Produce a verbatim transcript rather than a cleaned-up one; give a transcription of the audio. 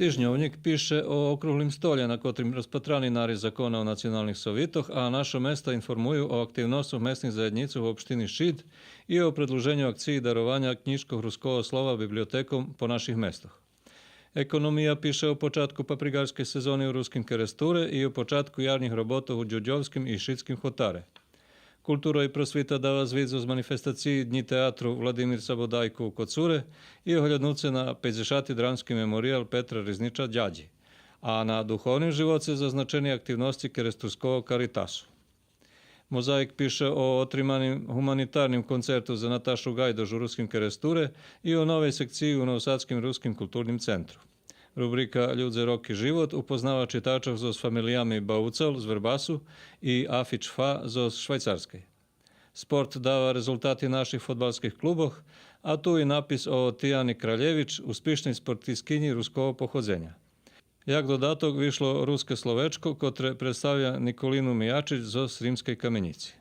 Тижньовнїк пише о округлим столє на котрим розпатрани нарис закона о националних совитох, а Нашо места информую о активносцох месних заєднїцох у општини Шид и о предлуженю акциї дарованя кнїжкох Руского слова библиотеком по наших местох. Економия пише о початку паприґарскей сезони у Руским Керестуре и о початку ярнїх роботох у Дюрдьовским и Шидским хотаре. Култура и просвита дава звит зоз манифестациї Днї театру Владимир Сабодайко у Коцуре и огляднуце на пейдзешати драмски мемориял Петра Ризнича Дядї, а на духовним живоце зазначени активносци Керестурского Каритасу. Мозаїк пише о отриманим гуманитарним концерту за Наташу Ґайдош у Руским Керестуре и о новей секциї у Новосадским Руским културним центру. Рубрика Людзе, роки, живот упознава читачох зоз фамелиями Бауцал з Вербасу и Афич Фа зоз Швайцарскей. Спорт дава резултати наших фодбалских клубох, а ту и напис о Тияни Кралєвич, успишней спортисткинї руского походзеня. Як додаток вишло Руске словечко, котре представя Николину Миячич зоз Сримскей Каменїци.